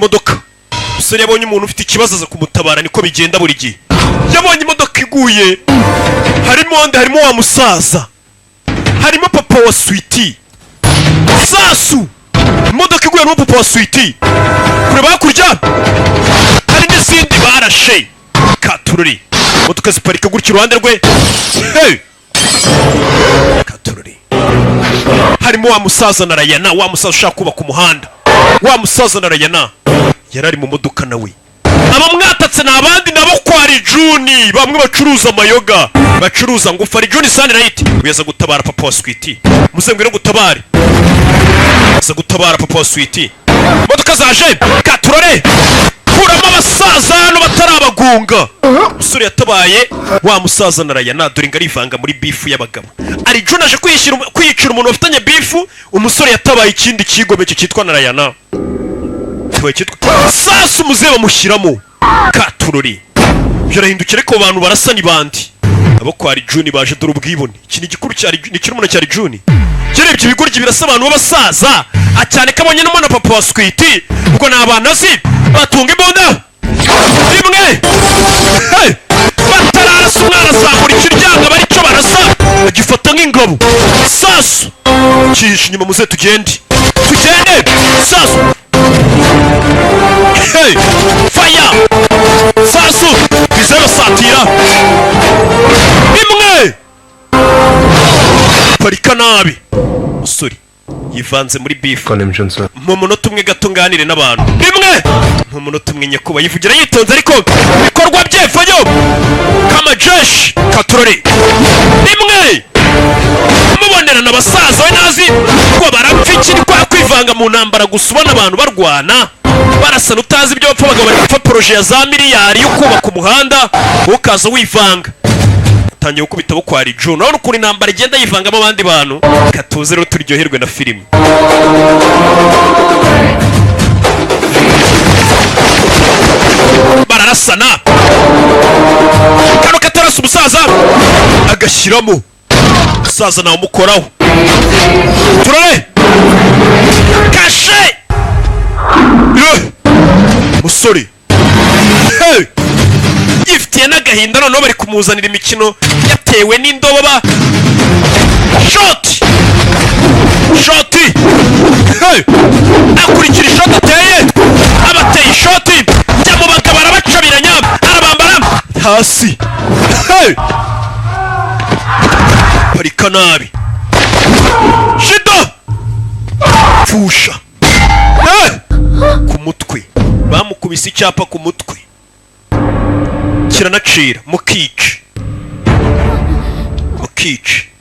Imodoka, umusore yabonye umuntu ufite ikibazo aza kumutabara, niko bigenda buri gihe. Yabonye imodoka iguye, harimo nde? Harimo wa musaza, harimo papa wa Switi. Sasu, imodoka iguye harimo papa wa Switi. Kureba hakurya hari n'izindi barashe katururi. Imodoka ziparika gutya iruhande rwe. Hey! Katururi, harimo wa musaza na Rayana, wa musaza ushaka kubaka umuhanda. Wa musaza na Rayana yari ari mu modoka nawe. Abamwatatse ni abandi nabo kwa Rijuni, bamwe bacuruza amayoga, bacuruza ngufu. Rijuni Sunlight uyaza gutabara papa wa Switi. Muze ngwino gutabare, aza gutabara papa wa Switi. Imodoka zaje katurore, kuramo abasaza hano batarabagunga. Umusore yatabaye wa musaza na Rayana. Dore ngo arivanga muri beef y'abagabo. Arijuni aje kwiyicira umuntu bafitanye beef. Umusore yatabaye ikindi kigomeke cyitwa na Rayana, cyitwa sasa. Umuzehe bamushyiramo katurori, birahindukira, ariko abantu barasa ni bandi? Abo kwa Rijuni baje. Dore ubwibone, iki ni igikuru cya ni kirumuna cya Rijuni. Kirebye ibigoryi birasa abantu b'abasaza cyane ko abonye n'umwana papa wa Switi. Ubwo ni abantu azi batunga imbunda rimwe. Hey! Batararasa, umwana azamura ikiryanga bari cyo barasa, agifata nk'ingabo. Sasu cyihishe inyuma. Muze tugende, tugende. Sasu, hey! Fire! Sasu bize basatira rimwe, parika nabi. Musore yivanze muri beef. నిమిషం sir. Mu munota umwe gato nganire n'abantu rimwe, mu munota umwe nyakuba. Yivugira yitonze, ariko ibikorwa bye fayo kamajeshi katurori rimwe mubonerana. Abasaza we nazi ngo barapfa iki? Ni kwa kwivanga mu ntambara gusa, ubona abantu barwana barasana utazi ibyo bapfa. Abagabo bari gupfa projet ya za miliyari yo kubaka umuhanda, ukaza wivanga. Tangiye gukubita abo kwa Rijuni. Urabona ukuntu intambara igenda yivangamo abandi bantu. Katuze rero turyoherwe na filime. Bararasana, kano katarasa umusaza agashyiramo umusaza nawe umukoraho. Turore kashe. Musore, hey! Yifitiye n'agahinda, noneho bari kumuzanira imikino yatewe n'indobo ba shoti shoti. Hey! Akurikira ishoti ateye, abateye ishoti njya mu bagabo, arabacabiranya, arabambara hasi. Hey! Parika nabi, shida pfusha. Hey! Ku mutwe bamukubise icyapa, ku mutwe kiranacira, mukica mukica.